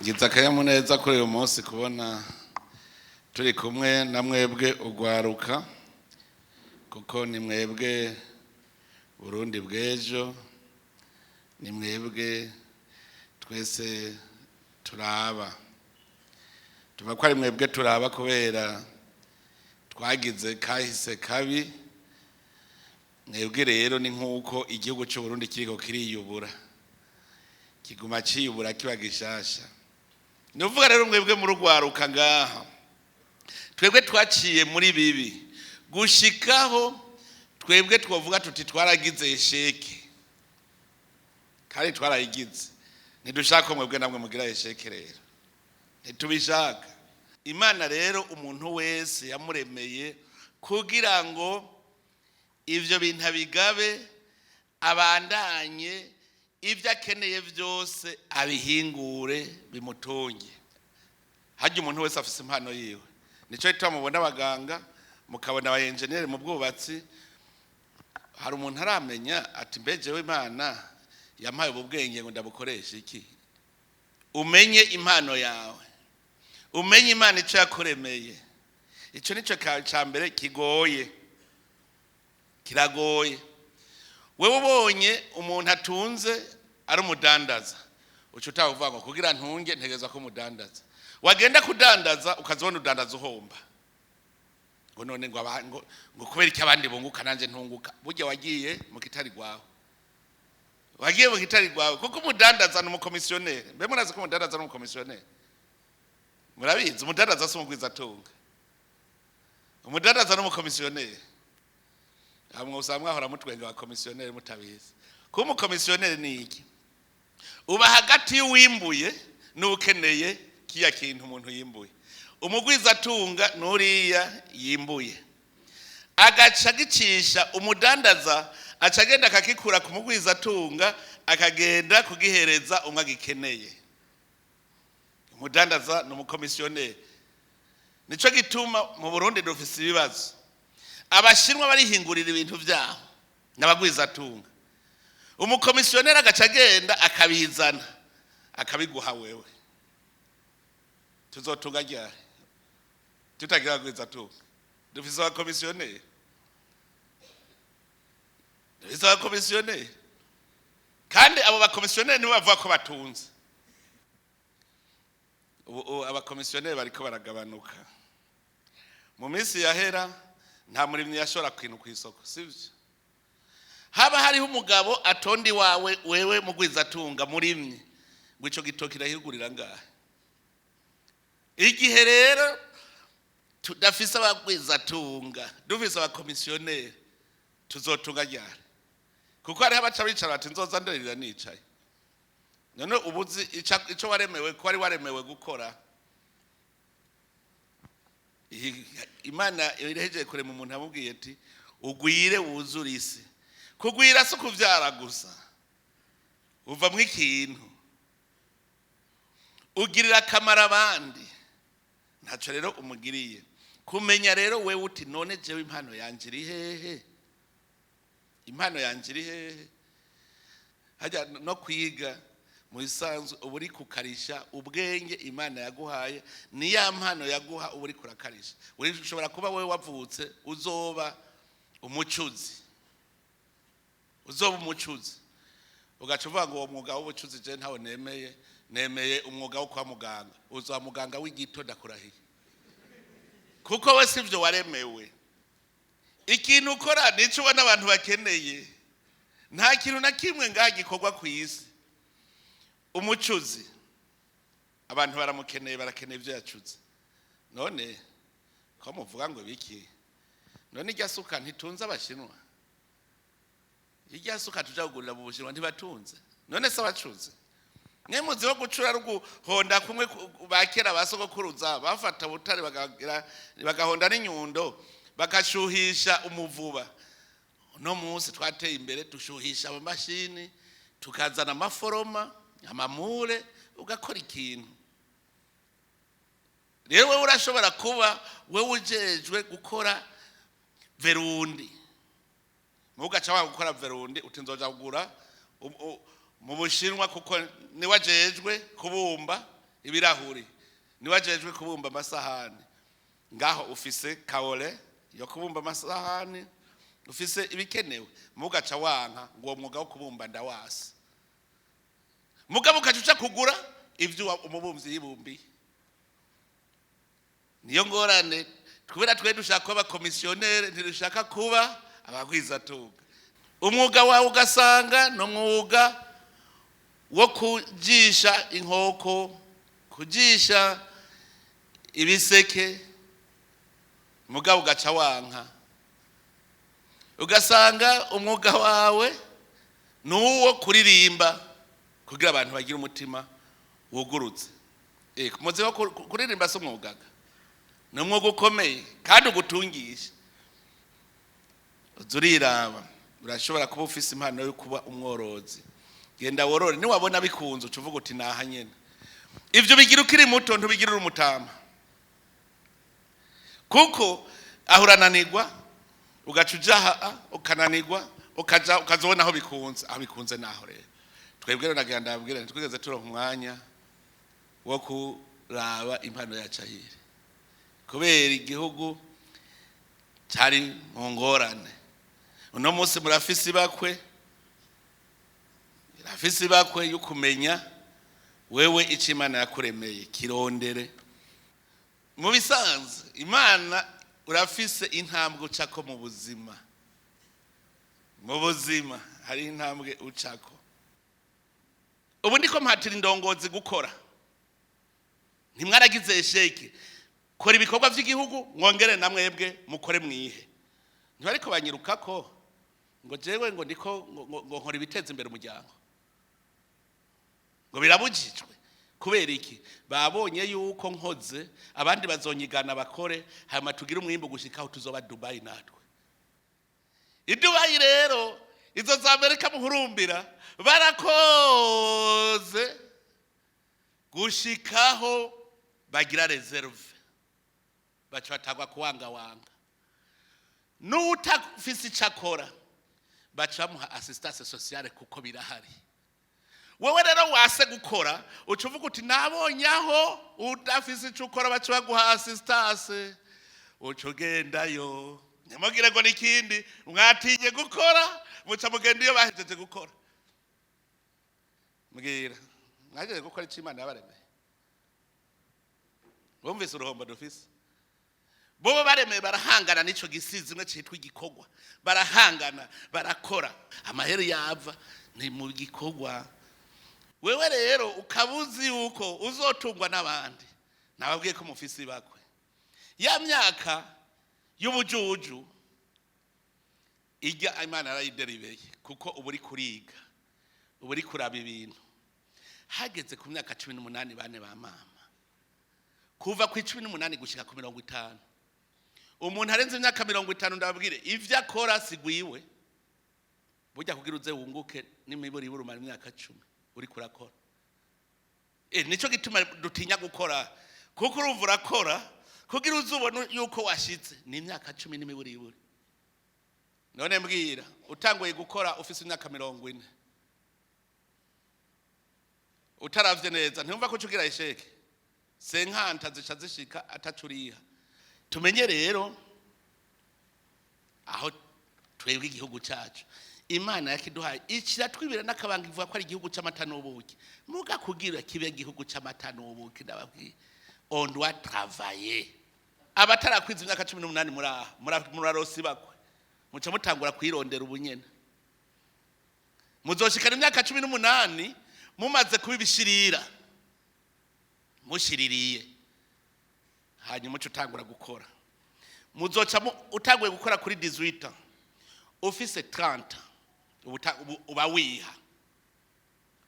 Ngize akanyamuneza kuri uyu munsi kubona turi kumwe na mwebwe ugwaruka, kuko ni mwebwe Burundi bw'ejo, ni mwebwe twese turaba. Tuva ko ari mwebwe turaba kubera twagize kahise kabi. Mwebwe rero ni nk'uko igihugu cy'u Burundi kiriko kiriyubura, kiguma ciyubura kiba gishasha. Ni ukuvuga rero mwebwe murugwaruka ngaha, twebwe twaciye muri bibi gushikaho twebwe twovuga tuti twaragize échec, kandi twarayigize. Ntidushaka ko mwebwe namwe mugira échec, rero ntitubishaka. Imana rero umuntu wese yamuremeye kugira ngo ivyo bintu abigabe, abandanye ibyo akeneye byose, abihingure bimutunge. Harya umuntu wese afise impano yiwe. Nico gituma mubona abaganga, mukabona aba enjeniyeri mu bwubatsi. Hari umuntu aramenya ati: "Mbe jewe Imana yampaye ubu bwenge ngo ndabukoreshe iki?" Umenye impano yawe, umenye Imana icyo yakuremeye. Icyo nicyo ca mbere kigoye, kiragoye. Wewe ubonye umuntu atunze ari umudandaza, uca utavuga ngo kugira ntunge ntegereza ko umudandaza. Wagenda kudandaza, ukazibona udandaza uhomba, ngo none ngo ngo kubera iki abandi bunguka nanjye ntunguka? Burya wagiye mu kitari gwawe, wagiye mu kitari gwawe, kuko umudandaza ni umukomisiyoneri. Mbe murazi ko umudandaza ni umukomisiyoneri? Murabizi? Umudandaza si umugwizatunga, umudandaza ni umukomisiyoneri. Hamwe usanga mwahora mutwenga abakomisiyoneri mutabizi. Kuba umukomisiyoneri ni iki? Uba hagati y'uwimbuye n'ukeneye kiya kintu umuntu yimbuye. Umugwizatunga n'uriya yimbuye, agaca agicisha umudandaza, aca agenda akakikura ku mugwizatunga, akagenda kugihereza umwe agikeneye. Umudandaza ni umukomisiyoneri. Nico gituma mu Burundi dufise ibibazo. Abashinwa barihingurira ibintu vyabo n'abagwizatunga, umukomisiyoneri agaca agenda akabizana, akabiguha wewe. Tuzotunga ryari tutagira abagwizatunga? Dufise abakomisiyoneri, dufise abakomisiyoneri, kandi abo bakomisiyoneri nibo bavuga ko batunze. Ubu abakomisiyoneri bariko baragabanuka. Mu minsi yahera nta murimyi yashora kintu ku isoko, sivyo? Haba hariho umugabo atonda iwawe: "Wewe mugwizatunga murimyi, ngo ico gitoki kirahigurira ngahe?" Igihe rero tudafise abagwizatunga, dufise abakomisiyoneri, tuzotunga ryari? Kuko hariho abaca bicara bati: "Nzoza nderera nicaye." None ubuzi ico waremewe, ko wari waremewe gukora? Imana irehejeje kurema umuntu, amubwiye ati: "Ugwire wuzure isi." Kugwira si ukuvyara gusa, uvamwo ikintu, ugirira akamaro abandi. Ntaco rero umugiriye. Kumenya rero wewe uti: "None jewe impano yanje iri hehe? Impano yanje iri hehe?" Hajya no kwiga mu bisanzwe uba uri kukarisha ubwenge Imana yaguhaye. Ni ya mpano yaguha uba uri kurakarisha. Ushobora kuba wowe wavutse uzoba umucuzi, uzoba umucuzi, ugaca uvuga ngo: "Uwo mwuga w'ubucuzi je ntawe nemeye, nemeye umwuga wo kwa muganga." Uzoba muganga w'igito, ndakurahiye, kuko we sivyo waremewe. Ikintu ukora nico ubona abantu bakeneye. Nta kintu na kimwe ngaha gikorwa ku isi. Umucuzi abantu baramukeneye, barakeneye ibyo yacuze. None ko muvuga ngo biki? None irya suka ntitunze Abashinwa? Irya suka tuja kugurira mu Bushinwa ntibatunze? None se abacuze mwe muzi wo gucura ari uguhonda kumwe ba kera ba sogokuruza bafata butare, bakagira bagahonda n'inyundo, bagashuhisha umuvuba? Uno munsi twateye imbere, dushuhisha amamashini, tukazana amaforoma, amamure, ugakora ikintu. Rero wewe urashobora kuba wewe ujejwe gukora verundi, mugaca wanga gukora verundi, uti: "Nzoja kugura mu Bushinwa," kuko niwe ajejwe kubumba. ibirahuri, niwe ajejwe kubumba amasahani. Ngaho ufise kaole yo kubumba amasahani, ufise ibikenewe, mugaca wanka ngo uwo mwuga wo kubumba ndawasi, mugabo ukaca uca kugura ibyo umubumvyi yibumbiye. Niyo ngorane, kubera twe dushaka kuba abakomisiyonere, ntidushaka kuba abagwizatunga. Umwuga wawe ugasanga ni umwuga wo kujisha inkoko, kujisha ibiseke, mugabo ugaca wanka. Ugasanga umwuga wawe ni uwo kuririmba kugira abantu bagire umutima wugurutse. Muzi ko kuririmba si umwugaga, ni umwuga ukomeye kandi ugutungisha. Uza uriraba, urashobora kuba ufise impano yo kuba umworozi, genda worore, niwabona bikunze uca uvuga uti naha nyene. Ivyo bigira ukiri muto, ntubigirira umutama, kuko aho urananirwa ugaca uja aha, ukananirwa ukaja ukazobona aho bikunze. Aho bikunze naho rero twebwe rero nagira ndababwira, ntitwigeze turonka umwanya wo kuraba impano yacu ahiri, kubera igihugu cari mu ngorane. Uno munsi murafise ibakwe, murafise ibakwe yo kumenya wewe ico Imana yakuremeye, kirondere. Mu bisanzwe Imana, urafise intambwe ucako mu buzima. Mu buzima hari intambwe ucako. Ubu ndiko mpatira indongozi gukora. Ntimwaragize échec, kora ibikorwa by'igihugu, mwongere na mwebwe mukore mwihe. Ntibariko banyirukako ngo jewe ngo ndiko ngo nkora ibiteza imbere umuryango, ngo birabujijwe. Kubera iki? Babonye yuko nkoze abandi bazonyigana bakore, hanyuma tugire umwimbu gushikaho tuzoba Dubai natwe. I Dubai rero, izo za Amerika muhurumbira, barakoze gushikaho bagira réserve, baca batagwa kuwangawanga. N'utafise ico akora baca bamuha assistance sociale, kuko birahari. Wewe rero wase gukora, uca uvuga uti nabonye aho udafise ico ukora baca baguha assistance, uca ugendayo. Ntimugire ngo n'ikindi, mwatinye gukora, muca mugenda iyo bahejeje gukora. Mbwira, mwahejeje gukora ico Imana yabaremeye? Bumvise uruhombo dufise? Bobo baremeye, barahangana n'ico gisizi imwe citwa igikorwa, barahangana, barakora, amahera yava ni mu gikorwa. Wewe rero ukaba uzi yuko uzotungwa n'abandi. Nababwiye ko mufise ibakwe. Ya myaka y'ubujuju ijya, Imana yarayideribeye, kuko uba uri kuriga, uba uri kuraba ibintu. Hageze ku myaka 18, bane ba mama, kuva ku 18 gushika ku 50, umuntu arenze imyaka 50, ndababwire, ivyo akora sigwiwe. Burya kugira uze wunguke n'imiburi umara imyaka 10 uri kurakora. Nico gituma dutinya gukora, kuko urumva urakora kugira uze ubone yuko washitse ni imyaka 10 n'imiburiburi. None mbwira, utanguye gukora ufise imyaka 40, utaravye neza, ntiwumva ko ucugira échec? 50 zica zishika atacuriha. Tumenye rero aho twebwe igihugu cyacu Imana yakiduhaye, ikiratwibira n'akabanga, ivuga ko ari igihugu c'amata n'ubuki. Muga kugira kibe igihugu c'amata n'ubuki, ndababwiye, on doit travailler. Abatarakwiza imyaka 18 muri aha murarosi bakwe, muca mutangura kwirondera ubunyene. Muzoshikana imyaka 18 mumaze kuba ibishirira, mushiririye, hanyuma uca utangura gukora. Muzoca utanguye gukora kuri 18 ans, ufise 30 uba wiha,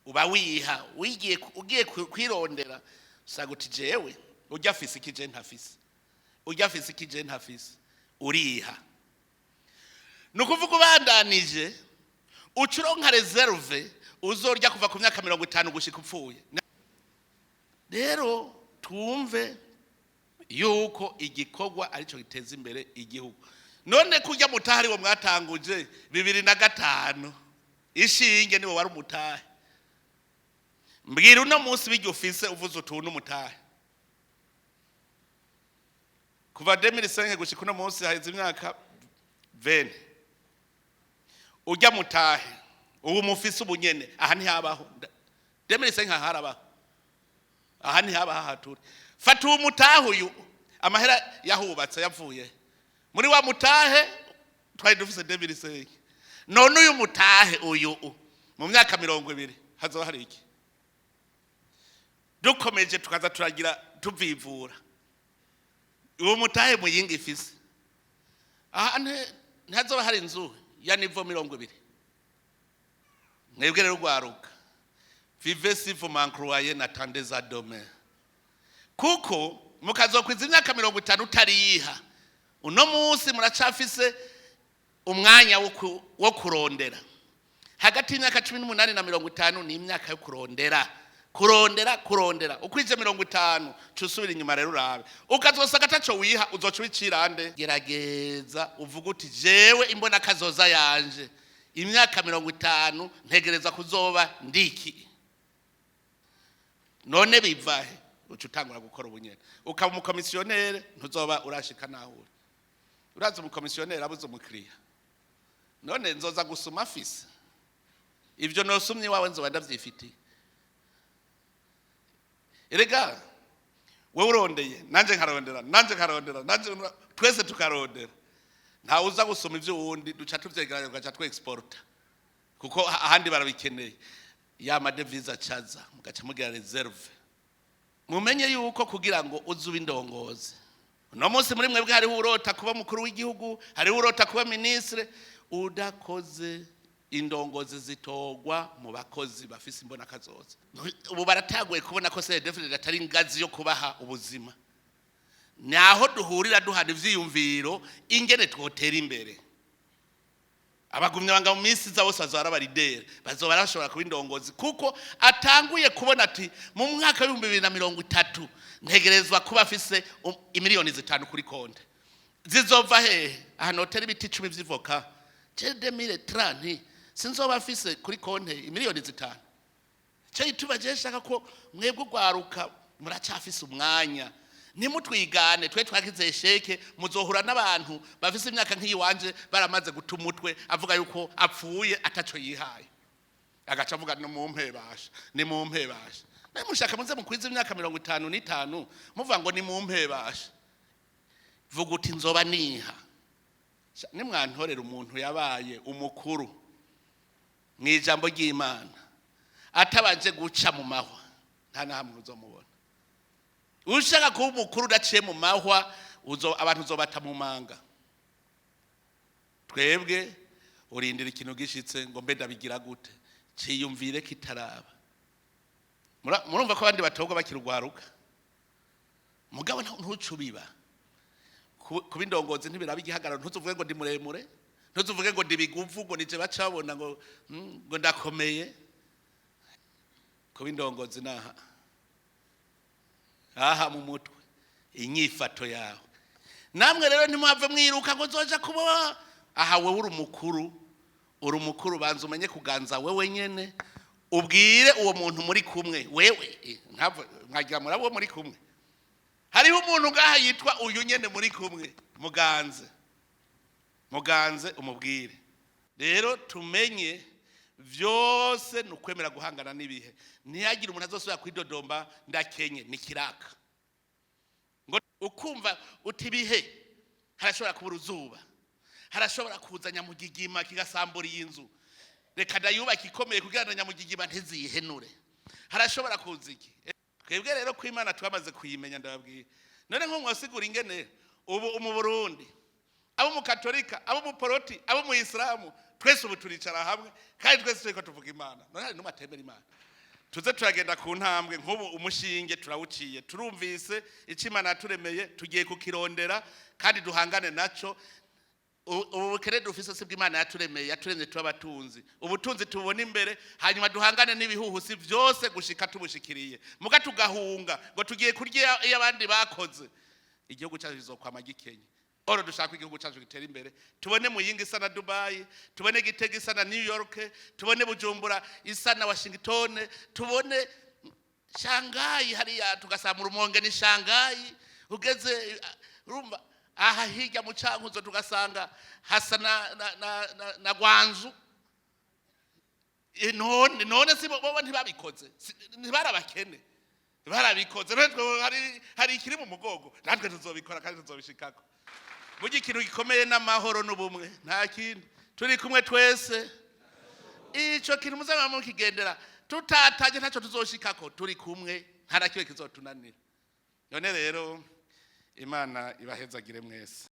uba wiha, wigiye ugiye kwirondera. Usanga uti jewe ujya afise iki je ntafise, ujya afise iki je ntafise. Uriha, ni ukuvuga ubandanije uca uronka réserve uzorya kuva ku myaka 50 gushika upfuye. Rero twumve yuko igikorwa aricyo giteza imbere igihugu. None kurya mutahe ariwo mwatanguje 2005, ishinge niwo wari umutahe. Mbwira uno munsi bijya ufise uvuze utuntu umutahe. Kuva 2005 gushika uno munsi haheze imyaka 20. Ujya mutahe ubu mufise ubunyene, aha ntihabaho. 2005 harabaho, aha ntihabaho ahaturi. Fata uwo mutahe, uyu amahera yahubatse yavuye muri wa mutahe twari dufise 2005. None uyu mutahe uyu mu myaka 20 hazoba hari iki? Dukomeje tukaza turagira tuvivura uwo mutahe Muyinga ifise, aha ntihazoba hari inzu ya niveau 20. Mwebwe rero rwaruka, vivez si vous m'en croyez, n'attendez à demain, kuko mukazokwiza imyaka 50 utariyiha. Uno munsi muracafise umwanya wo kurondera. Hagati y'imyaka 18 na 50 ni imyaka yo kurondera, kurondera, kurondera. Ukwije 50 cusubira inyuma rero urabe, ukazosanga ataco wiha, uzoca wicirande. Gerageza uvuge uti: "Jewe imbona kazoza yanje, imyaka 50 ntegereza kuzoba ndiki." None bivahe? Uca utangura gukora ubunyene, ukaba umukomisiyonere, ntuzoba urashika naho uri. Urazi umukomisiyonere abuze umukiriya, none nzoza gusuma afise ivyo nosumye iwawe, nzoba ndavyifitiye. Erega wewe urondeye, nanje nkarondera, nanje nkarondera, nanje twese tukarondera, ntawe uza gusoma ivyo wundi. Duca tuvyegeranya, tugaca twexporta kuko ahandi barabikeneye. Ya madevize acaza, mugaca mugira réserve. Mumenye yuko kugira ngo uze ube indongozi, uno munsi muri mwebwe hariho urota kuba mukuru w'igihugu, hariho urota kuba ministre. Udakoze, indongozi zitogwa mu bakozi bafise imbona kazoza. Ubu barataguye kubona ko CNDD-FDD atari ingazi yo kubaha ubuzima, naho duhurira duhana ivyiyumviro ingene twotera imbere. Abagumya banga mu minsi iza bose bazoba ari abalideri, bazoba bashobora kuba indongozi, kuko atanguye kubona ati: "Mu mwaka w'2030 ntegerezwa kuba afise imiliyoni 5 kuri konte." Zizova hehe? Ahantu hotera ibiti 10 vy'ivoka, je 2030 sinzoba afise kuri konte imiliyoni 5? Cyo gituma je shaka ko mwebwe ugwaruka muracafise umwanya, ntimutwigane twe twagize échec. Muzohura n'abantu bafise imyaka nk'iyiwanje baramaze guta umutwe, avuga yuko apfuye ataco yihaye, agaca avuga: "No mumpebasha, ni mumpebasha." Nawe mushaka muze mukwiza imyaka 55 muvuga ngo ni mumpebasha. Vuga uti: "Nzoba niha." Nimwantorera umuntu yabaye umukuru mu ijambo ry'Imana atabanje guca mu mahwa, nta na hamwe uzomubona. Ushaka kuba umukuru udaciye mu mahwa, abantu uzobata mu manga. Twebwe urindira ikintu gishitse ngo mbe ndabigira gute? Ciyumvire kitaraba. Murumva ko abandi batogwa bakirugwaruka, mugabo ntucubiba. Kuba indongozi ntibiraba igihagararo. Ntuzuvuge ngo ndi muremure, ntuzuvuge ngo ndi biguvu, ngo nije bacabona ngo ndakomeye. Kuba indongozi naha aha mu mutwe, inyifato yawe. Namwe rero ntimuhave mwiruka ngo nzoja kuba aha. Wewe uri umukuru, uri umukuru, banza umenye kuganza wewe nyene, ubwire uwo muntu muri kumwe. Wewe nkagira muri abo muri kumwe, hariho umuntu ngaha yitwa uyu nyene muri kumwe, muganze, muganze, umubwire. Rero tumenye vyose ni ukwemera guhangana n'ibihe. Ntihagire umuntu azosubira kwidodomba: "Ndakenye." Ni kiraka ngo ukumva uti ibihe, harashobora kuba uruzuba, harashobora kuza nyamugigima kigasambura iyi nzu, reka ndayubake ikomeye kugira ngo nyamugigima ntiziyihenure. Harashobora kuza iki? Twebwe rero ko Imana twamaze kuyimenya, ndababwira, none nko mwasigura ingene ubu mu Burundi, abo mu Katolika, abo mu Poroti, abo mu Isilamu, twese ubu turicara hamwe kandi twese turiko tuvuga Imana. None hari n'umwe atemera Imana? Tuze turagenda ku ntambwe. Nk'ubu umushinge turawuciye, turumvise icyo Imana yaturemeye, tugiye kukirondera kandi duhangane naco. Ubu bukene dufise si bw'Imana yaturemeye, yaturemye tuba abatunzi. Ubutunzi tubona imbere, hanyuma duhangane n'ibihuhusi byose gushika tubushikiriye. Muga tugahunga ngo tugiye kurya iyo abandi bakoze, igihugu cyacu kizokwama gikenye. Oro dushaka igihugu cyacu gitera imbere, tubone Muyinga isa na Dubai, tubone Gitega isa na New York, tubone Bujumbura isa na Washington, tubone Shangayi hariya tugasanga Rumonge ni Shangayi, ugeze urumva aha hirya mu Cankuzo tugasanga hasa na Gwanzu. None si bo ntibabikoze? Ntibarabakene barabikoze? None twe hari ikiri mu mugongo, natwe tuzobikora kandi tuzobishikako. Burya ikintu gikomeye n'amahoro n'ubumwe, nta kindi. Turi kumwe twese, ico kintu muzaba mukigendera. Tutatanye ntacyo tuzoshikako. Turi kumwe nta na kimwe kizotunanira. None rero Imana ibahezagire mwese.